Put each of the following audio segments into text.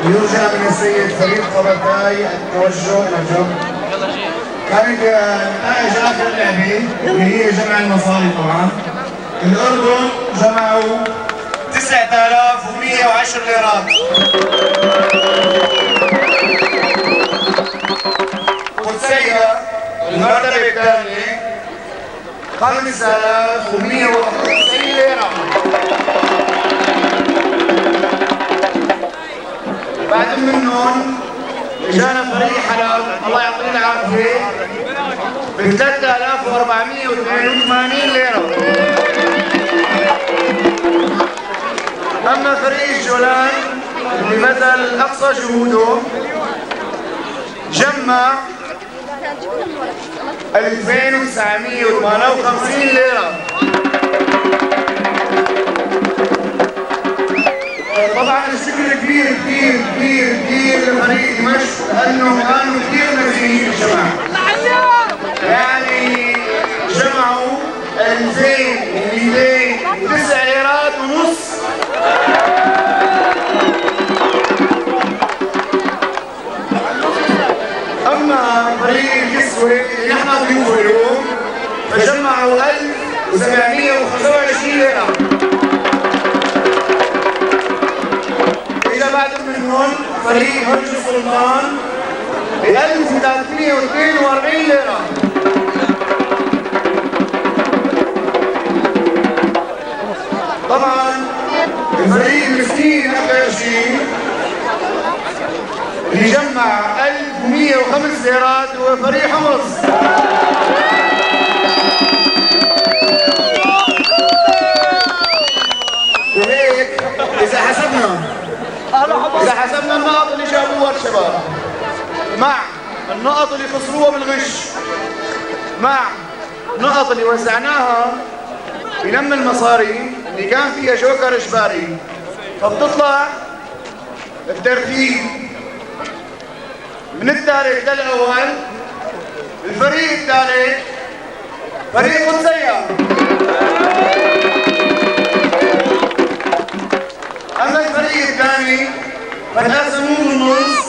يرجى من السيد فريد قبطاي التوجه الى الجنب. كانت نتائج اخر لعبه اللي هي جمع المصاري طبعا. الاردن جمعوا 9110 ليرات. قدسية المرتبة الثانية 5191 ليرة. بعد منهم اجانا فريق حلب الله يعطيه العافية ب 3482 ليرة. أما فريق الجولان اللي بذل أقصى جهوده جمع 2958 ليرة. طبعا الشكر كبير كبير كبير كبير لفريق دمشق لأنه كانوا كثير نزيهين الجماعة. يعني جمعوا 2209 ليرات ونص. أما فريق الكسوة اللي نحن ضيوفه اليوم فجمعوا 1725 ليرة. إجا بعد منهم فريق هرج السلطان ب 1342 ليرة. طبعا الفريق المسكين أكثر شيء اللي جمع 1105 ليرات هو فريق حمص. وهيك إذا حسبنا النقط اللي جابوها الشباب مع النقط اللي خسروها بالغش مع النقط اللي وزعناها بلم المصاري اللي كان فيها جوكر إجباري، فبتطلع الترتيب من الثالث للأول. الفريق الثالث فريق قدسية. أما الفريق الثاني فتقاسموه بالنص،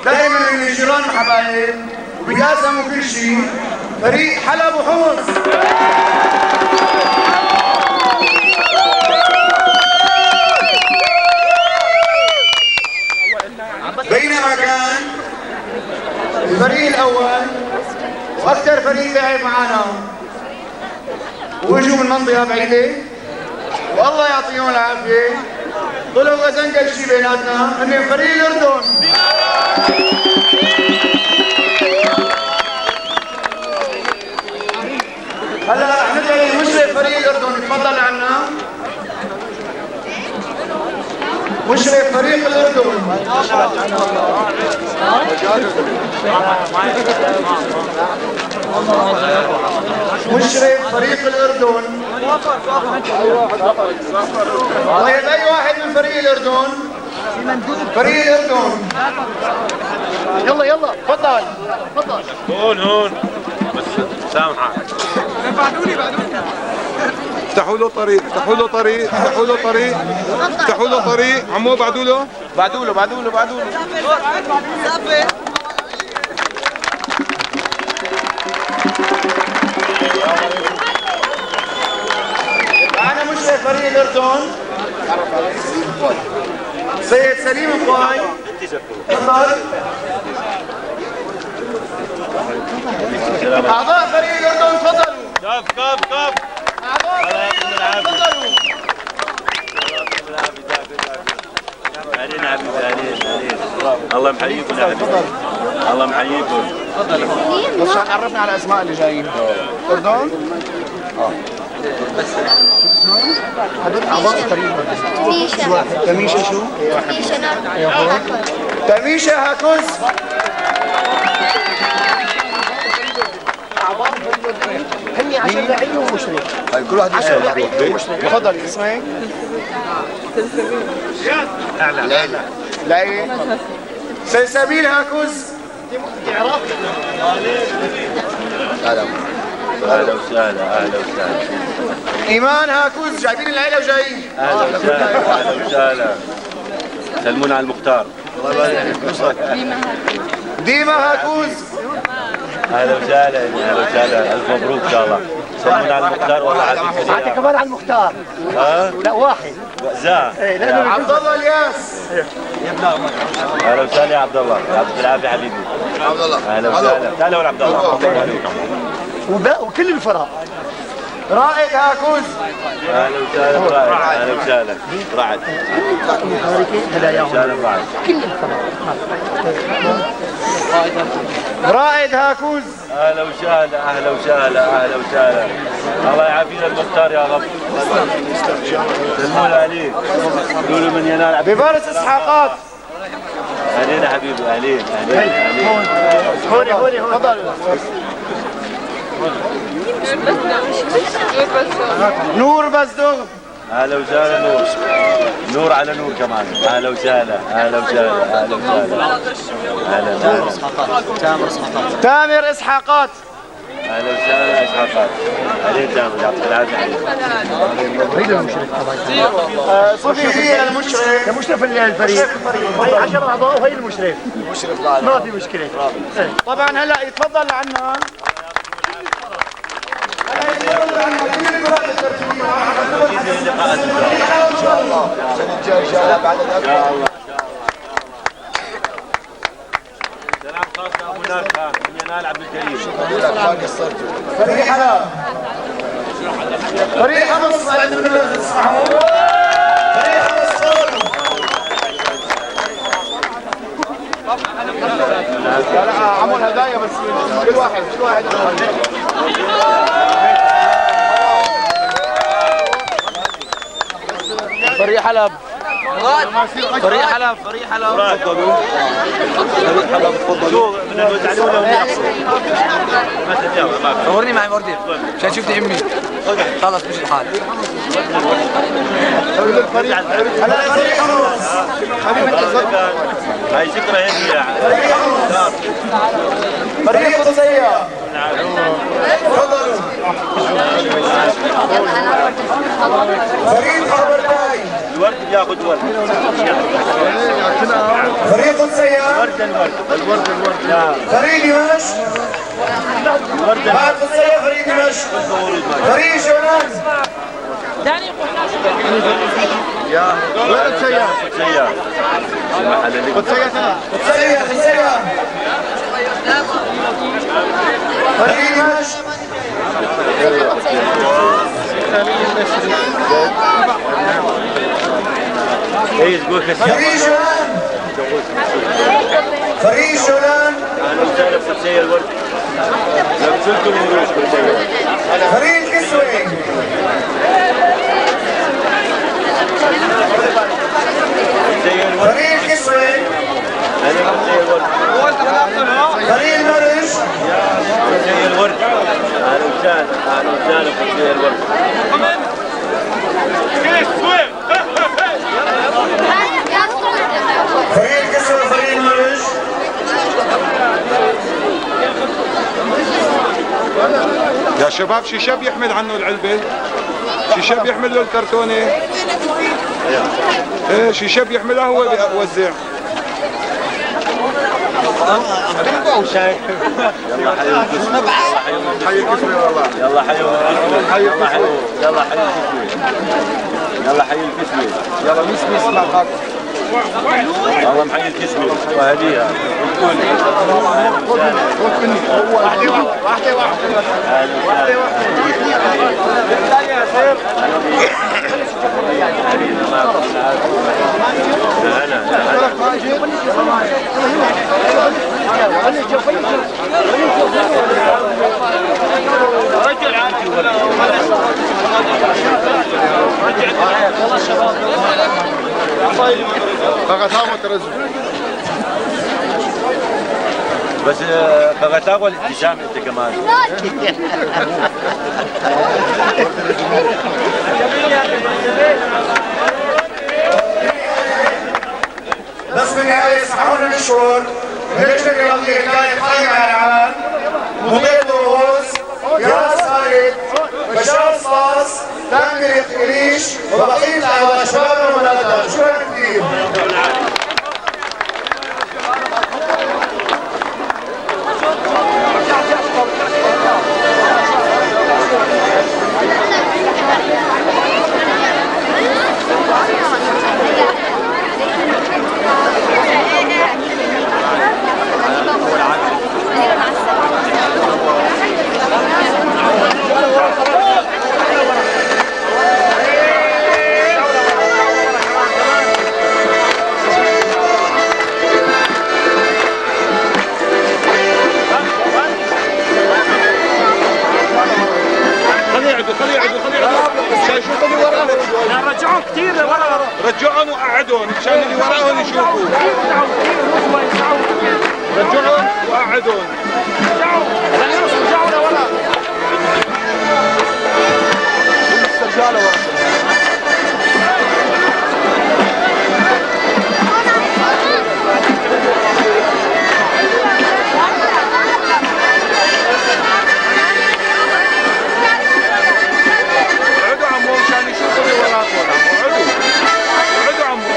دائما من الجيران وحبايب وبيتقاسموا كل شيء، فريق حلب وحمص. بينما كان الفريق الأول وأكثر فريق لعب معنا وإجوا من منطقة بعيدة والله يعطيهم العافية، طلعوا أزنقل شيء بيناتنا، هن فريق الأردن. هلا رح ندعي مشرف فريق الأردن يتفضل عنا. مشرف فريق الأردن. مشرف فريق الأردن. طيب أي واحد من فريق الأردن؟ فريق الأردن. يلا يلا تفضل تفضل. هون هون بس سامحك. بعدوني بعدوني. افتحوا له طريق، افتحوا له طريق، افتحوا له طريق، افتحوا له طريق، عمو بعدوا له؟ بعدوا له بعدوا له بعدوا له. معنا مشرف فريق الأردن سيد سليم القاي. تفضل. أعضاء فريق الأردن تفضلوا. كف كف كف. أعضاء فريق الأردن تفضلوا. أهلين حبيبي، أهلين أهلين. الله محييكم يا حبيبي، الله محييكم. بس عشان عرفنا على الأسماء اللي جايين. أردن؟ هدول أعضاء الفريق. تميشة. تميشة شو؟ تميشة نار. تميشة هاكوز. هني 10 لعيبة ومشرف. طيب كل واحد 10 لعيبة ومشرف. تفضل اسمك؟ ليلى. ليلى. سلسبيل هاكوز. اهلا اهلا وسهلا اهلا وسهلا. ايمان هاكوز، جايبين العيلة وجايين. اهلا وسهلا اهلا وسهلا. سلمونا على المختار. ديما هاكوز. اهلا وسهلا اهلا وسهلا، الف مبروك ان شاء الله. سلمونا على المختار والله عافيك. عطي كمان على المختار. ها؟ لا واحد. زا. ايه لانه عبد الله الياس. اهلا وسهلا يا عبد الله، يعطيك العافية حبيبي. عبد الله. اهلا وسهلا، تعال هون عبد الله. وكل الفرق. رائد هاكوز. اهلا وسهلا رعد، اهلا وسهلا رعد. هدايا وسهلا رعد. كل الفرق. رائد هاكوز. اهلا وسهلا اهلا وسهلا اهلا وسهلا. الله يعافينا المختار يا رب. سلمونا عليه. قولوا من ينال عبد. بفارس اسحاقات. اهلين يا حبيبي، اهلين اهلين اهلين. هون هون هون. تفضل. نور بزدوغ. اهلا وسهلا نور. نور على نور كمان. اهلا وسهلا اهلا وسهلا اهلا وسهلا. اهلا اهلا. تامر اسحاقات. اهلا وسهلا اسحاقات. اهلين تامر، يعطيك العافية. هيدا المشرف طبعا. صوفي المشرف. مشرف الفريق. هي 10 اعضاء وهي المشرف. المشرف ما في مشكلة. طبعا هلا يتفضل لعنا. هلا يتفضل لعنا كل الفرق الترتيبية. ان شاء الله السنة الجاية ان شاء الله بعدد اكبر. سلام خاص لابو ناكا من ينال عبد الكريم. شكرا لك ما قصرتوا. فريق حلب. فريق حمص بعد اذنكم تسمحوا. فريق حمص تفضلوا. لا لا عمول هدايا بس كل واحد كل واحد. فريق حلب. فريق حلب. فريق حلب. تفضلوا. فريق حلب تفضلوا. شو بدنا نوزع ولا ناخذ؟ صورني معي وردي عشان شفتي امي. خلص مش الحال. هلا فريق حمص. هاي ذكرى هيك. فريق قدسية. تفضلوا. فريق خبرتاي. الورد بياخذ ورد. فريق قدسية. ورد الورد. الورد الورد. لا فريق دمشق. الورد بعد قدسية فريق دمشق. فريق جولان. وين قدسية؟ قدسية. قدسية. قدسية قدسية. فريق دمشق. فريق جولان. فريق جولان. اهلا وسهلا بقدسية الورد. لبسلكم الورود قدسية. فريق الكسوة. قدسية الورد. فريق الكسوة. اهلا قدسية الورد. فريق المرج. قدسية الورد. اهلا وسهلا اهلا وسهلا قدسية الورد. فريق الكسوة فريق المرج. يا شباب شي شاب يحمل عنه العلبة، شي شاب يحمل له الكرتونة. ايه شي شاب يحملها هو بيوزع. يلا حيوا الكسوة. حي الكسوة والله. يلا حيوا الكسوة. يلا حيوا يلا حيوا الكسوة. يلا حيوا الكسوة. يلا ميس ميس مع الله محيي الكسوة وهديها. واحدة واحدة واحدة واحدة. بس قغتاغو الابتسامة انت كمان. بس بالنهاية اسمحوا لنا نشكر اللجنة الرياضية اللي كانت قائمة على العمل، مضيف الرؤوس، فراس خالد، بشار صاص، تامر قريش، وبقية الأعضاء شبابنا وبناتنا. شكرا كثير. مشان يشوفوا اللي وراهم. رجعهم كثير لورا. رجعهم وقعدهم مشان اللي وراهم يشوفوا. رجعهم وقعدهم. رجعوا لورا. رجعوا لورا. اقعدوا عمو مشان يشوفوا اللي وراكم. عمو اقعدوا، اقعدوا عمو.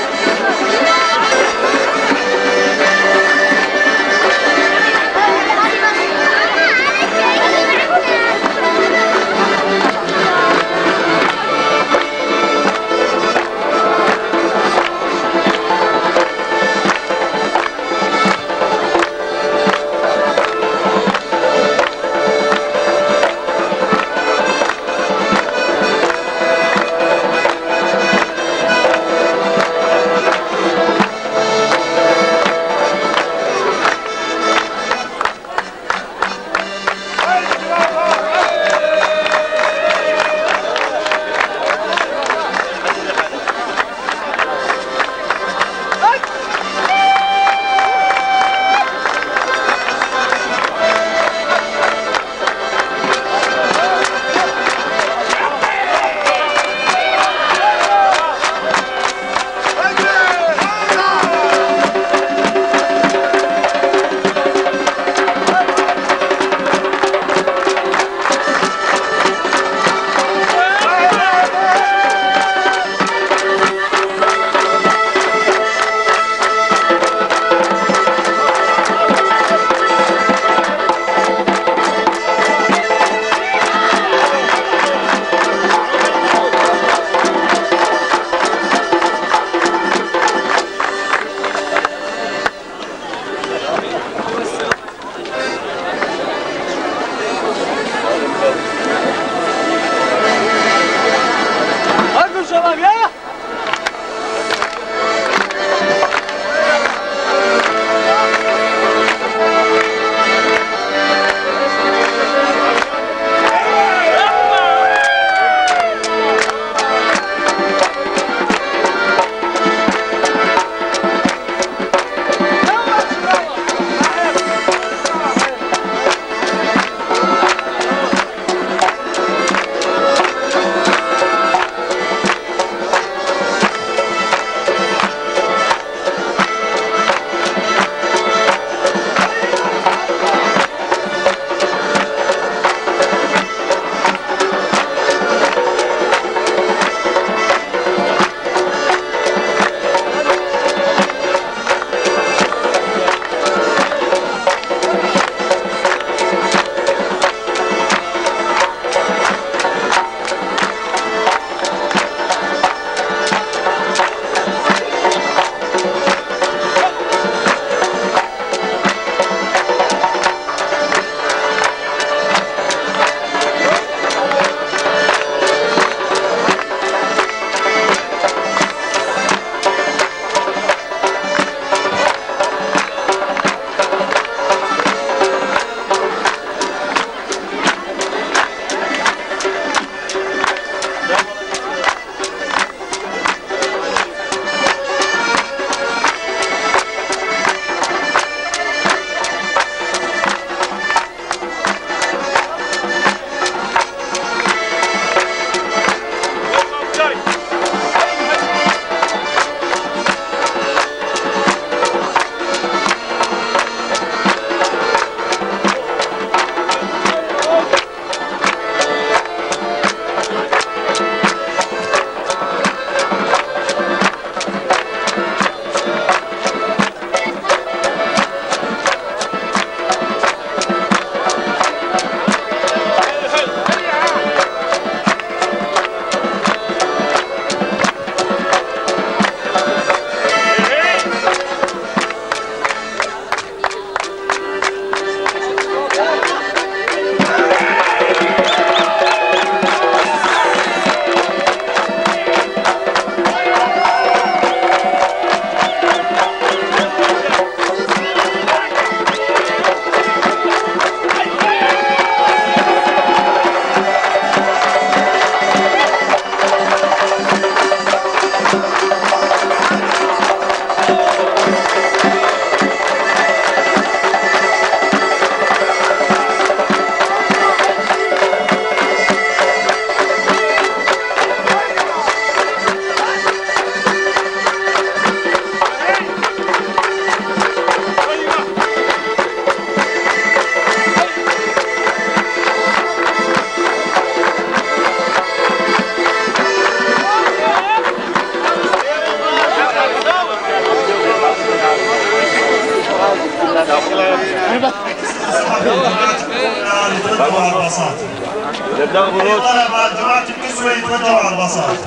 الطلبة جماعة الكسوة يتوجهوا على الباصات.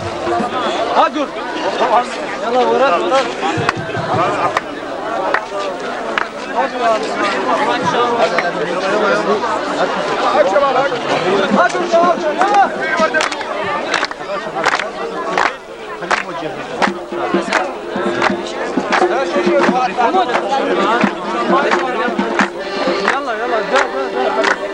يلا ورد ورد. يلا يلا يلا.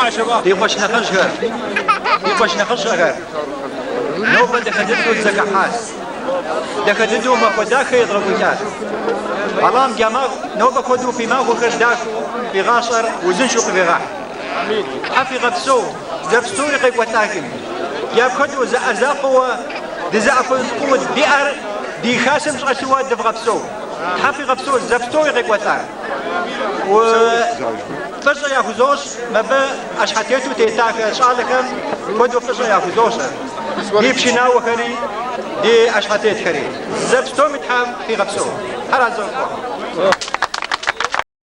Ди къуэш нэхъыжьхэр, ди къуэш нэхъыщӏэхэр, нобэ дахэ дыдэу дызэхыхьащ. Дахэ дыдэу махуэ дахэ едгъэкӏуэкӏащ. Аллахьым нобэ хуэдэу фи махуэхэр дахэу, фи гъащӏэр узыншэу къывигъэхь. Тхьэ фигъэпсэу, зэпсори къекӏуэлӏахэм. Апхуэдэу зы ӏэ закъуэуэ дызэӏэпыкъуу ди ӏэр ди хасэм щӏэлъыуэ дывгъэпсэу. Тхьэ фигъэпсэу зэпсори къекӏуэлӏар. Фӏыщӏэ яхузощӏ мыбы ӏэщхьэтету тетахэ щӏалэхэм куэду фӏыщӏэ яхузощӏ. Ди пшынауэхэри, ди ӏэщхьэтетхэри. Зэпсоми Тхьэм фигъэпсэу. Тхьэр арэзы къыфхухъу.